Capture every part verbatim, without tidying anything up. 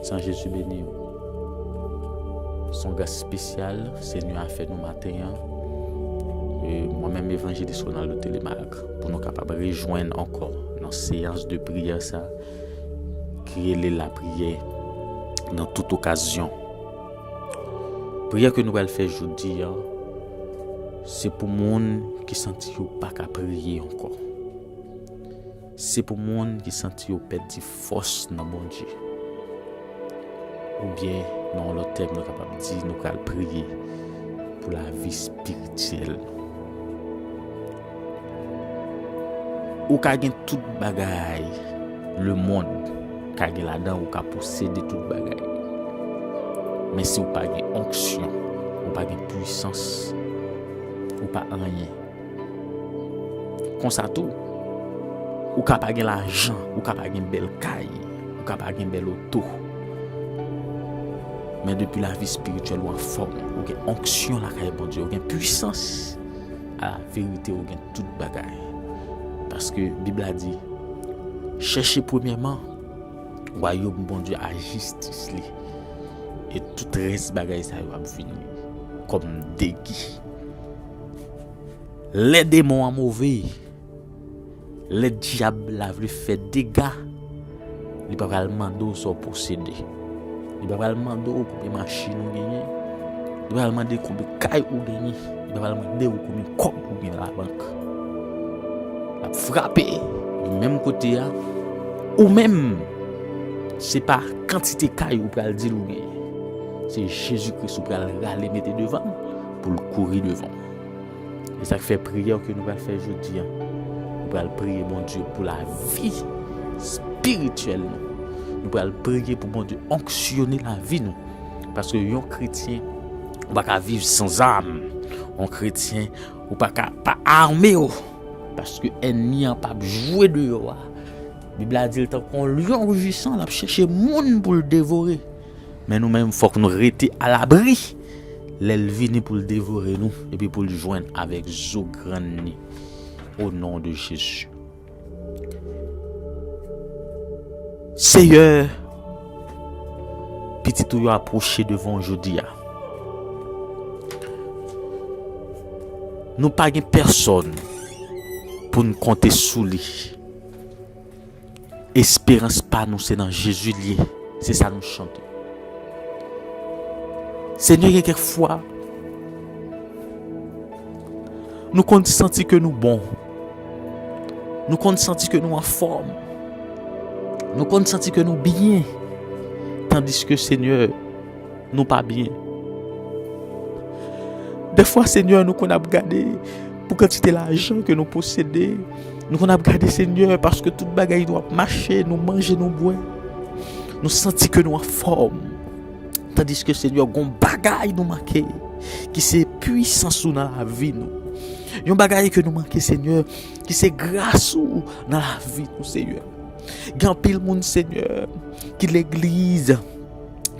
San Jezi beni w. Se yon gras espesyal Senyè a fè nou maten an. E mwen menm, Evanjelis Ronaldo Telemaque, pou nou kapab rejwenn ankò nan seyans de priyè sa, ki rele lapriyè nan tout okazyon. Priyè ke nou pral fè jodi a, se pou moun ki santi yo pa ka priye ankò. Se pou moun ki santi yo pèdi fòs nan Bondye. Oubyen, nan yon lòt tèm, nou kapab di, nou pral priye pou lavi espirityèl nou. Ou ka gen tout bagay lemonn ka gen ladan, ou ka posede tout bagay. Men si w pa gen onksyon, ou pa gen pwisans, ou pa anyen. Konsa tou, ou ka pa gen lajan, ou ka pa gen bèl kay, ou ka pa gen bèl oto. Men depi lavi espirityèl ou anfòm, ou gen onksyon lakay Bondye, ou gen pwisans, a verite, ou gen tout bagay. Paske Bib la di, chèche premyèman wayòm Bondye a jistis li, e tout rès bagay sa yo ap vini kòm degi. Lè demon an move, lè dyab la vle fè dega, li pa pral mande w sa w posede. Li pa pral mande w konbyen machin ou genyen. Li pa pral mande konbyen kay ou genyen. Li pa pral mande w konbyen kòb ou gen labank. L ap frape. Li menm kote a, ou menm, se pa kantite kay ou pral di l ou genyen. Se Jezi Kris ou pral rale mete devan l pou l kouri devan w. E sa k fè priyè ke nou pral fè jodi a, nou pral priye Bondye pou lavi espirityèl nou. Nou pral priye pou Bondye onksyone lavi nou. Paske yon kretyen, ou pa ka viv san zam. Yon kretyen, ou pa ka pa ame w. Paske ènmi an p ap jwe deyò a. Bib la di l tankou yon lyon rujisan, l ap chèche moun pou l devore. Men nou menm, fòk nou rete alabri lè l vini pou l devore nou, epi pou l jwenn avèk zo grann li. O non de Jezi. Seyè, pitit ou yo apwoche devan w jodi a. Nou pa gen pèsòn pou n konte sou li. Esperans pa nou se nan Jezi l ye. Se sa nou chante. Senyè, gen kèk fwa, nou konn santi ke nou bon. Nou konn santi ke nou anfòm. Nou konn santi ke nou byen. Tandiske, Senyè, nou pa byen. Dèfwa, Senyè, nou konn ap gade pou kantite lajan ke nou posede. Nou konn ap gade, Senyè, paske tout bagay nou ap mache, nou manje, nou bwè. Nou santi ke nou anfòm. Tandiske, Senyè, gon bagay nou manke, ki se pwisans ou nan lavi nou. Yon bagay ke nou manke, Senyè, ki se gras ou nan lavi nou, Senyè. Gen anpil moun, Senyè, ki legliz,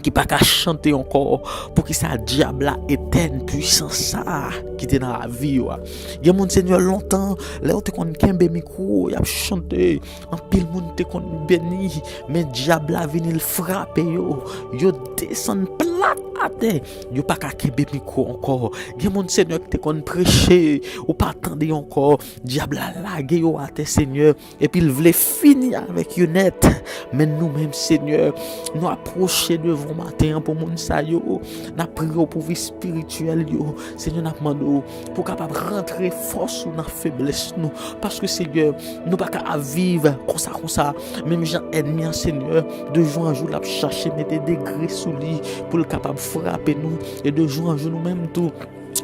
ki pa ka chante ankò. Poukisa dyab la etèn pwisans sa a ki te nan lavi yo a? Gen moun, Senyè, lontan, lè yo te konn kenbe mikwo, y ap chante, anpil moun te konn beni, men dyab la vini, l frape yo. Yo desann plat atè. Yo pa ka kenbe mikwo ankò. Gen moun, Senyè, ki te konn preche, ou pa tande ankò. Dyab la lage yo atè, Senyè. Epi l vle fini avèk yo nèt. Men nou menm, Senyè, nou apwoche devan w maten an pou moun sa yo. N ap priye w pou vi espirityèl yo. Senyè, n ap mande w pou w kapab rantre fòs ou nan feblès nou. Paske, Senyè, nou pa ka ap viv konsa, konsa. Menm jan ènmi an, Senyè, de jou an jou, l ap chache mete degre sou li pou l kapab frape nou. E de jou an jou, nou menm tou,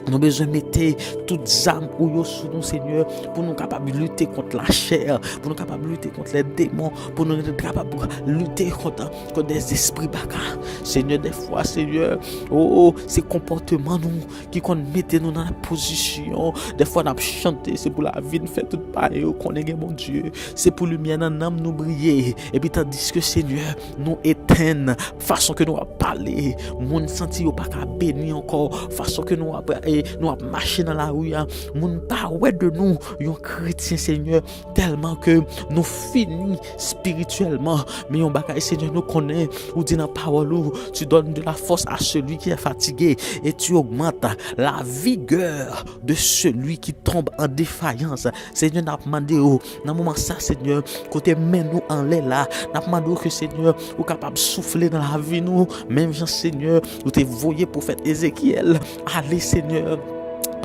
nou bezwen mete tout zam ou yo sou nou, Senyè, pou nou kapab lite kont lachè, pou nou kapab lite kont lè demon, pou nou kapab lite kont, kont dè zespri baka. Senyè, dèfwa, Senyè, o, o, se konpòteman nou ki konn mete nou nan pozisyon. Dèfwa, n ap chante, se pou lavi n fè tout pa yo konnen gen Bondye. Se pou limyè nan nanm nou briye. Epi, tandiske, Senyè, nou etenn, fason ke nou ap pale, moun santi yo pa ka beni ankò, fason ke nou ap e nou ap mache nan lari a, moun pa wè de nou yon kretyen, Senyè, tèlman ke nou fini espirityèlman. Men yon bagay, Senyè, nou konnen, ou di nan pawòl ou, tu donnes de la force à celui qui est fatigué et tu augmentes la vigueur de celui qui tombe en défaillance. Senyè, n ap mande w, nan moman sa, Senyè, kote men nou anlè la, n ap mande w ke, Senyè, ou kapab soufle nan lavi nou, menm jan, Senyè, ou te voye pwofèt Ezekyèl ale, Senyè,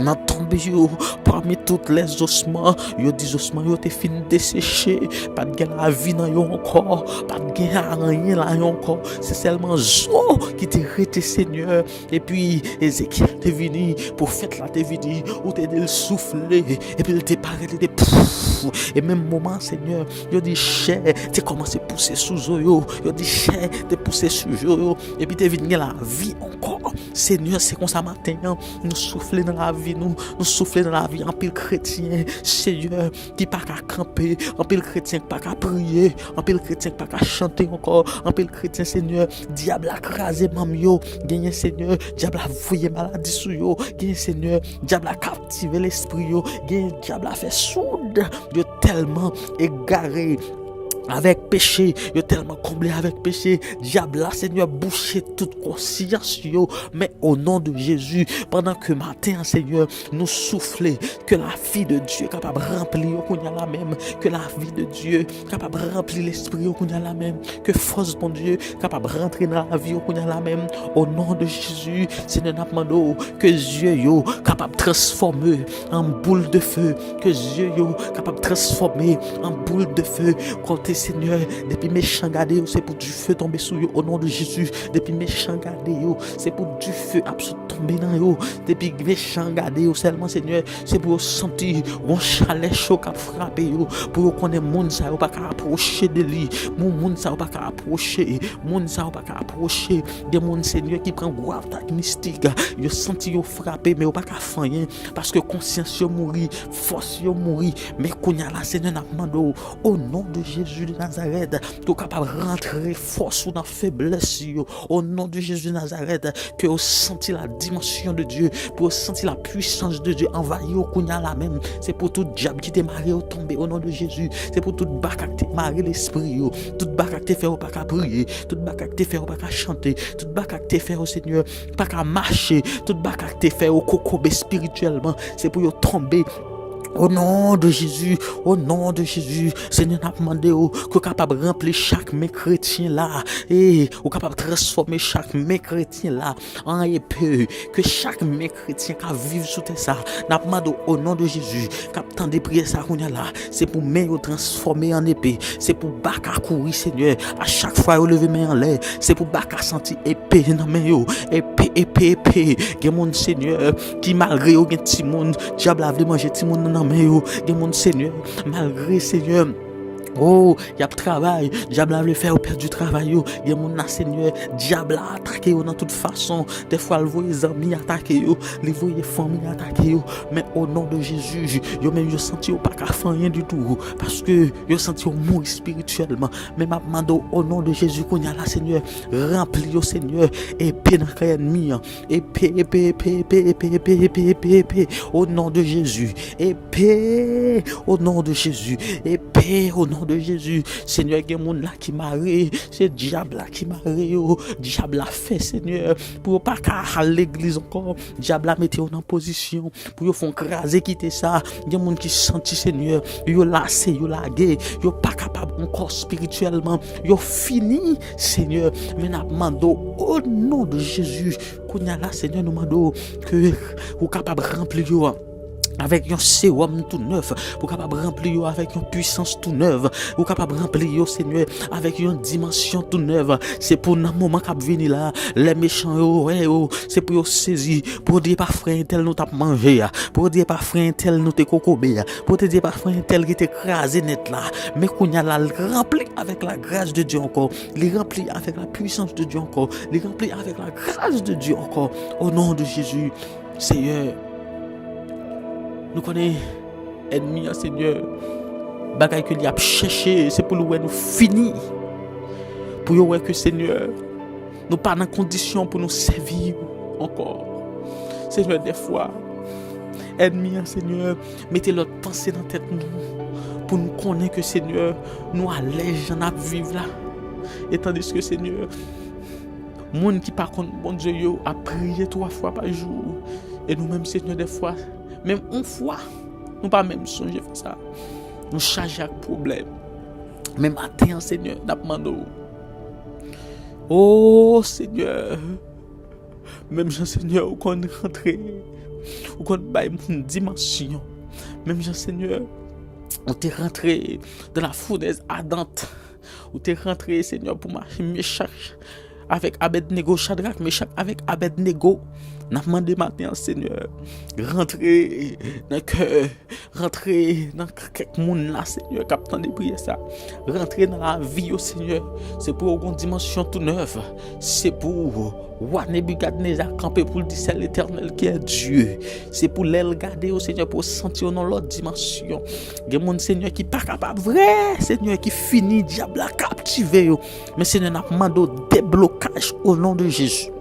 nan tonbe yo, pami tout lè zosman, yo di zosman yo te fin deseche, pa t gen lavi nan yo ankò, pa t gen anyen la yo ankò, se sèlman zo ki te rete, Senyè. Epi Ezekyèl te vini, pwofèt la te vini, ou te di l soufle, epi l te parèt, li te pouf. E menm moman, Senyè, yo di chè te kòmanse pouse sou zo yo, yo di chè te pouse sou zo yo, epi te vin gen lavi ankò. Senyè, se konsa maten an, nou soufle nan lavi nou, nou soufle nan lavi anpil kretyen, Senyè, ki pa ka kanpe, anpil kretyen ki pa ka priye, anpil kretyen ki pa ka chante ankò, anpil kretyen, Senyè, dyab la kraze manm yo, genyen, Senyè, dyab la voye maladi sou yo, genyen, Senyè, dyab la kaptive lespri yo, genyen, dyab la fè soud, yo tèlman egare avèk peche, yo tèlman konble avèk peche, dyab la, Senyè, bouche tout konsyans yo. Men, o non de Jezi, pandan ke maten an, Senyè, nou soufle, ke lavi de Dye kapab ranpli yo kounye a la menm, ke lavi de Dye kapab ranpli lespri yo kounye a la menm, ke fòs Bondye kapab rantre nan lavi yo kounye a la menm. O non de Jezi, Senyè, n ap mande w ke zye yo kapab transfòme an boul de fe, ke zye yo kapab transfòme an boul de fe. Kote, Senyè, depi mechan gade yo, se pou dife tonbe sou yo, o non de Jezi. Depi mechan gade yo, se pou dife ap sot tonbe nan yo. Depi mechan gade yo sèlman, Senyè, se pou yo santi yon chalè cho k ap frape yo, pou yo konnen moun sa yo pa ka apwoche de li, moun, moun sa yo pa ka apwoche, moun sa yo pa ka apwoche. Gen moun, Senyè, ki pran gwo atak mistik, yo santi yo frape, men yo pa ka fè anyen, paske konsyans yo mouri, fòs yo mouri. Men kounye a la, Senyè, n ap mande w, o non de Jezi de Nazarèt, ke w kapab rantre fòs ou nan feblès yo. O non de Jezi Nazarèt, ke yo santi la dimansyon de Dye, pou yo santi la pwisans de Dye anvayi yo kounye a la menm. Se pou tout dyab ki te mare yo tonbe, o non de Jezi. Se pou tout baka ki te mare lespri yo, tout baka ki te fè yo pa ka priye, tout baka ki te fè yo pa ka chante, tout baka ki te fè yo, Senyè, pa ka mache, tout baka ki te fè yo kokobe espirityèlman, se pou yo tonbe. O non de Jezi, o non de Jezi, Senyè, n ap mande w ke w kapab ranpli chak men kretyen la. E ou kapab transfòme chak men kretyen la an epe, ke chak men kretyen k ap viv sou tè sa, n ap mande w, o non de Jezi, k ap tande priyè sa kounye a la, se pou men yo transfòme an epe, se pou baka kouri, Senyè. A chak fwa yo leve men anlè, se pou baka santi epe nan men yo, epe, epe, epe. Gen moun, Senyè, ki malgre yo gen timoun, dyab la vle manje timoun nan nan men yo. Gen moun, Senyè, malgre, Senyè, o, y ap travay, dyab la vle fè yo pèdi travay yo. Gen moun la, Senyè, dyab la atake yo nan tout fason. Dèfwa l voye zanmi atake yo, li voye fanmi atake yo. Men o non de Jezi, yo menm yo santi yo pa ka fè anyen ditou, paske yo santi yo mouri espirityèlman. Men m ap mande w, o non de Jezi, kounye a la, Senyè, ranpli yo, Senyè, epe nan kan ènmi an. Epe, epe, epe, epe, epe, epe, epe, epe, epe, o non de Jezi. Epe, o non de Jezi. Epe, o non de Jezi. Senyè, gen moun la ki mare, se dyab la ki mare yo. Dyab la fè, Senyè, pou yo pa ka al legliz ankò. Dyab la mete yo nan pozisyon pou yo fè yon kraze kite sa. Gen moun ki santi, Senyè, yo lase, yo lage, yo pa kapab ankò espirityèlman, yo fini, Senyè. Men n ap mande w, o non de Jezi, kounye a la, Senyè, nou mande w ke ou kapab ranpli yo avèk yon sewòm tou nèf, pou kapab ranpli yo avèk yon pwisans tou nèf, ou kapab ranpli yo, Senyè, avèk yon dimansyon tou nèf. Se pou nan moman k ap vini la, lè mechan yo wè yo, se pou yo sezi, pou yo di e pa frè entèl nou t ap manje a, pou yo di e pa frè entèl nou te kokobe a, pou yo te di e pa frè entèl ki te kraze nèt la. Men kounye a la, l ranpli avèk la grâce de Dieu ankò, li ranpli avèk la puissance de Dieu ankò, li ranpli avèk la grâce de Dieu ankò. O non de Jezi, Seyè, nou konnen ènmi an, Senyè, bagay ke li ap chèche, se pou l wè nou fini. Pou yo wè ke, Senyè, nou pa nan kondisyon pou nou sèvi w ankò. Senyè, dèfwa, ènmi an, Senyè, mete lòt panse nan tèt nou pou n konnen ke, Senyè, nou alèz jan n ap viv la. E tandiske, Senyè, moun ki pa konn Bondye yo ap priye twa fwa pa jou. E nou menm, Senyè, dèfwa, menm yon fwa, nou pa menm sonje fè sa. Nou chaje ak pwoblèm. Men maten an, Senyè, n ap mande w. O Senyè, menm jan, Senyè, ou konn rantre, ou konn bay moun dimansyon. Menm jan, Senyè, ou te rantre dans la fournaise ardente. Ou te rantre, Senyè, pou mache Mechak avèk Abèdnego, Chadrak, Mechak avèk Abèdnego. N ap mande maten an, Senyè, rantre nan kè, rantre nan k-, kèk moun la, Senyè, k ap tande priyè sa. Rantre nan lavi yo, Senyè. Se pou yo gen yon dimansyon tou nèf. Se pou wa Nebikadneza kanpe pou l di, c'est l'Éternel qui est Dieu. Se pou lè l gade yo, Senyè, pou yo santi yo nan lòt dimansyon. Gen moun, Senyè, ki pa kapab vre, Senyè, ki fini, dyab la kaptive yo. Men, Senyè, n ap mande w deblokaj o non de Jezi.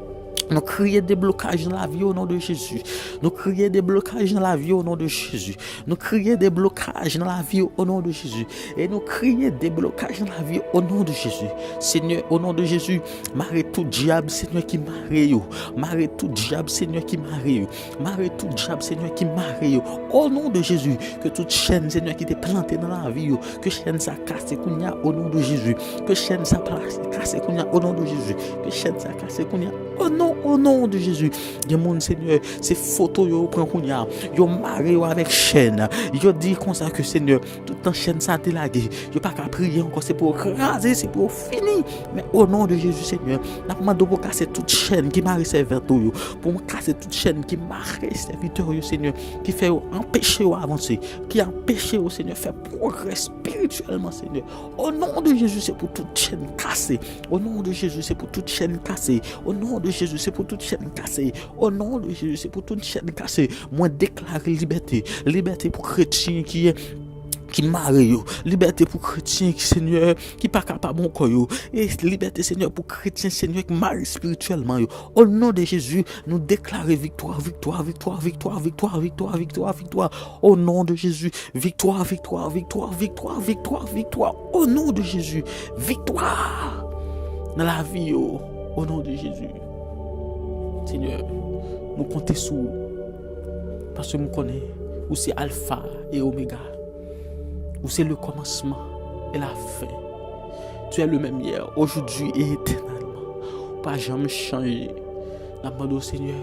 Nou kriye deblokaj nan lavi yo o non de Jezi. Nou kriye deblokaj nan lavi yo o non de Jezi. Nou kriye deblokaj nan lavi yo o non de Jezi. E nou kriye deblokaj nan lavi yo o non de Jezi. Senyè, o non de Jezi, mare tout dyab, Senyè, ki mare yo. Mare tout dyab, Senyè, ki mare yo. Mare tout dyab, Senyè, ki mare yo. O non de Jezi, ke tout chèn, Senyè, ki te plante nan lavi yo, ke chèn sa kase kounye a, o non de Jezi. Ke chèn sa plase, kase kounye a, o non de Jezi. Ke chèn sa kase kounye a, o non, o non de Jezi. Gen moun, Senyè, se foto yo pran kounye a. Yo mare yo avèk chèn. Yo di konsa ke, Senyè, tout tan chèn sa te lage, yo pa ka priye ankò. Se pou yo kraze, se pou yo fini. Men o non de Jezi, Senyè, n ap mande w pou w kase tout chèn ki mare sèvant ou yo. Pou w kase tout chèn ki mare sèvitè w yo, Senyè, ki fè yo anpeche yo avanse, ki anpeche yo, Senyè, fè pwogrè espirityèlman, Senyè. O non de Jezi, se pou tout chèn kase. O non de Jezi, se pou tout chèn kase. O non de Jezi, se pou tout chèn kase. O non de Jezi, se pou tout chèn kase. Mwen deklare libète. Libète pou kretyen ki ki mare yo. Libète pou kretyen ki, Senyè, ki pa kapab ankò yo. E libète, Senyè, pou kretyen, Senyè, ki mare espirityèlman yo. O non de Jezi, nou deklare viktwa, viktwa, viktwa, viktwa, viktwa, viktwa, viktwa, viktwa. O non de Jezi, viktwa, viktwa, viktwa, viktwa, viktwa, viktwa. O non de Jezi, viktwa nan lavi yo. O non de Jezi. Senyè, nou konte sou ou. Paske m konnen ou se Alfa e Omega. Ou se le kòmansman e la fen. Tu es le même hier, aujourd'hui et éternellement. Ou pa janm chanje. N ap mande w, Senyè,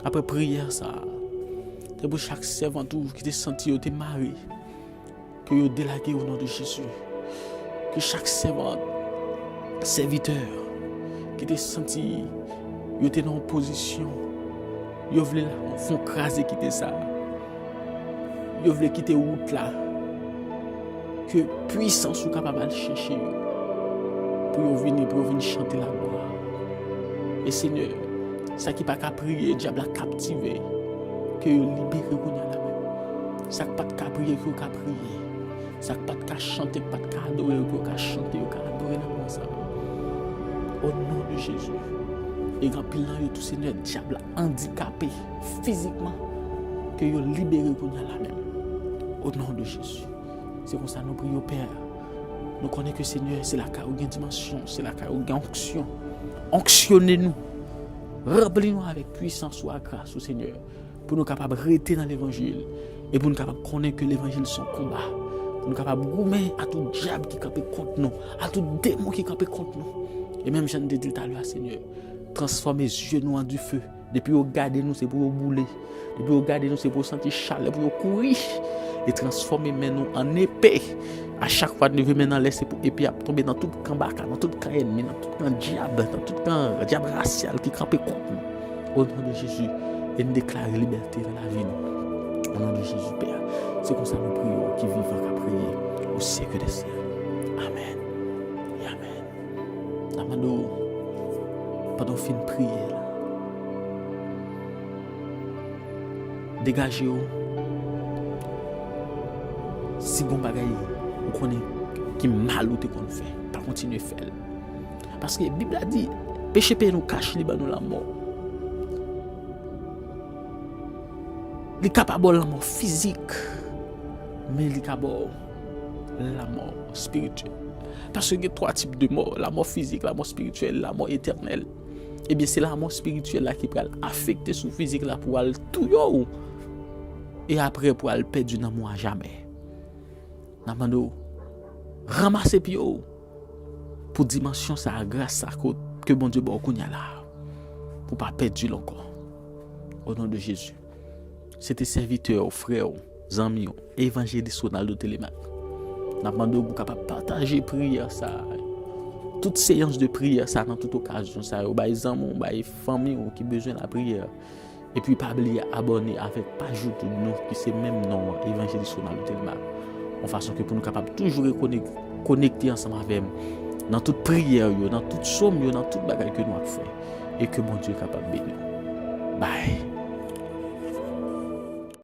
apre priyè sa a, se pou chak sèvant ou ki te santi yo te mare, ke yo delage o non de Jezi. Ke chak sèvant, sèvitè, ki te santi yo te nan yon pozisyon, yo vle la, fon kraze kite sa. Yo vle kite wout la. Ke pwisans ou kapab al chèche yo. Pou yo vini, pou yo vin chante laglwa. E Senyè, sa ki pa ka priye, dyab la kaptive. Ke yo libere kounye a la menm. Sa k pa t ka priye, ke yo ka priye. Sa k pa t ka chante, k pa t ka adore, ke yo ka chante, yo ka adore nan moman sa. O non de Jezi. E gen anpil nan yo tou, Senyè, dyab la andikape fizikman. Ke yo libere kounye a la menm. O non de Jezi. Se konsa nou priye w, Pè. Nou konnen ke, Senyè, se lakay ou gen dimansyon, se lakay ou gen onksyon. Onksyone nou. Ranpli nou avèk pwisans ou ak gras ou, Senyè. Pou nou kapab rete nan levanjil. E pou nou kapab konnen ke levanjil se yon konba. Pou nou kapab goumen a tout dyab ki kanpe kont nou, a tout demon ki kanpe kont nou. E menm jan n te di l talè a, Senyè, transfòme zye nou an dife. Depi yo gade nou, se pou yo boule. Depi yo gade nou, se pou yo santi chalè, pou yo kouri. E transfòme men nou an epe. A chak fwa n leve men n anlè, se pou epe a ap tonbe nan tout kan baka, nan tout kan ènmi, nan tout kan dyab, nan tout kan dyab rasyal ki kanpe kont nou. O non de Jezi, e n deklare libète nan lavi nou. O non de Jezi, Pè, se konsa nou priye w ki vivan, k ap reye o syèk dè syèk. Amèn. E amèn. N ap mande w, pandan w fin priye la, degaje w. Si gon bagay ou konnen ki mal ou te konn fè, pa kontinye fè l. Paske Bib la di, peche peyi nou kach, li ban nou lanmò. Li ka pa ba w lanmò fizik, men li ka ba w lanmò espirityèl. Paske gen twa tip de mò, lanmò fizik, lanmò espirityèl, lanmò etènèl. Ebyen, se lanmò espirityèl la ki pral afekte sou fizik la pou al touye w. E apre pou al pèdi nanm ou a jamè. N ap mande w, ranmase pye w pou dimansyon sa a, gras sa ke Bondye ba w kounye a la, pou pa pèdi l ankò. O non de Jezi. Se te sèvitè w, frè w, zanmi w, evanjelis Ronaldo Telemaque. N ap mande w pou w kapab pataje priyè sa a, tout seyans de priyè sa a nan tout okazyon sa yo, bay zanmi w, bay fanmi w ki bezwen lapriyè. Epi pa bliye abòne avèk paj YouTube nou ki se menm non an, Evanjelis Ronaldo Telemaque. Yon fason ke pou nou kapab toujou rekonek-, konekte ansanm avè m nan tout priyè yo, nan tout sòm yo, nan tout bagay ke nou ap fè. E ke Bondye kapab beni w. Bye.